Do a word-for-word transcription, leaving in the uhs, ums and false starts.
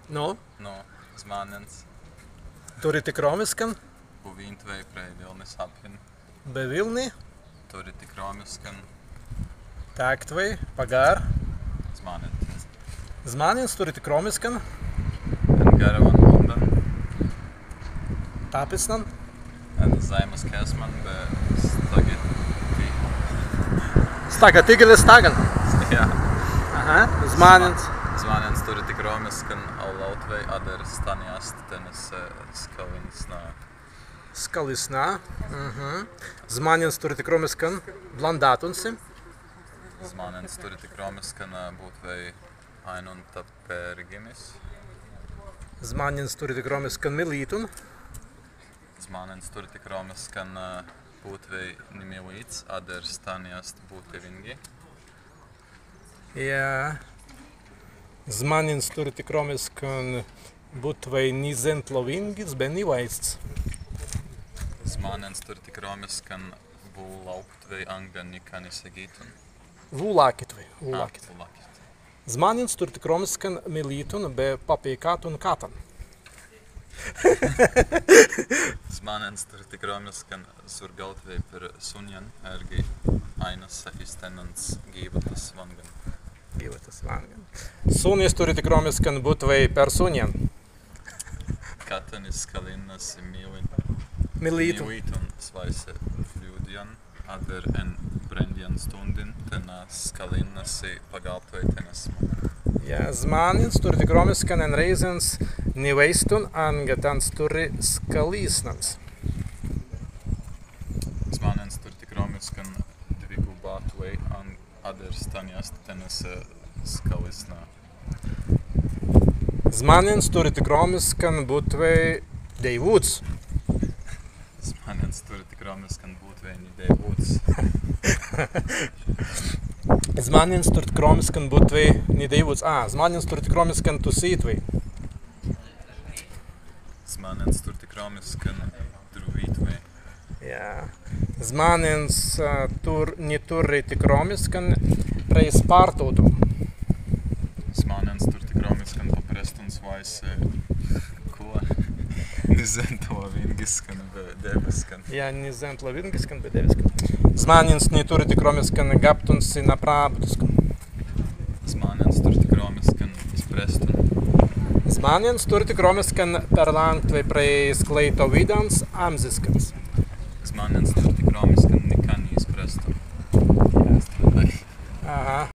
Nu? Nu, zmānents. Turri tikrōmiskan? Buwīntwei prei Wilnis appin. Be Wilni? Turri tikrōmiskan. Tektwei, pagār. Zmānents. Zmānents turri tikrōmiskan. En garrawan undan. Tapisnan. En zēimas kēsman be stagatīgili. Stagatīgili stagan. Jā. Aha. Zmānents. Zmā-, zmānents turri tikrōmiskan aulaūtwei, adder stan ni ast tenesse, eh, skallīsna. Skallīsna. Mhm. Zmānents turri tikrōmiskan blāndatun si. Zmānents turri tikrōmiskan, eh, būtwei ainunta pergimis. Zmānents turri tikrōmiskan milītun. Zmānents turri tikrōmiskan, eh, būtwei ni milīts, adder stan ni ast būtewīngi. Jā. Zmānents turri tikrōmiskan būtwei ni zentlawīngis be ni waīsts. Zmānents turri tikrōmiskan būlaūktwei anga nika ni segītun. Būlakītwei, būlakītwei. Būlakītwei. Zmānents turri tikrōmiskan milītun be papeikātun kattan. Zmānents turri tikrōmiskan zūrgautwei per sunnin, ērgi aīnas iz tennans gīwatas wangan. Gīwatas wangan. Sunnis turri tikrōmiskan būtwei per sunnin. Kattan ni skallīna si milītun. Milītun. Milītun swāise ljūdjan. Adder en brendjan stūndin tenā skallīna si pagalbtwei tenesse. Jā, zmānents turri tikrōmiskan en rēizans ni waīstun anga tāns turri skallīsnans. Zmānents turri tikrōmiskan dwigubātwei an-, adder stan ni ast tenesse skallīsna. Zmānents turri tikrōmiskan būtwei deiwūts. Zmānents turri tikrōmiskan būtwei ni deiwūts. Zmānents turri tikrōmiskan būtwei ni deiwūts. Ā, zmānents turri tikrōmiskan tusītwei. Zmānents turri tikrōmiskan druwītwei. Jā. Zmānents, ā, turri, ni turri tikrōmiskan prei spārtautun. Zmānents turri tikrōmiskan paprestun swāise, ko? Ni zentlawīngiskan be dēwiskan. Jā, ni zentlawīngiskan be dēwiskan. Zmānents ni turri tikrōmiskan gabtun si na prābutiskan. Zmānents turri tikrōmiskan izprestun. Zmānents turri tikrōmiskan perlāngtwei prei skleitawīdans amziskans. Zmānents turri tikrōmiskan nika ni izprestun. Aha.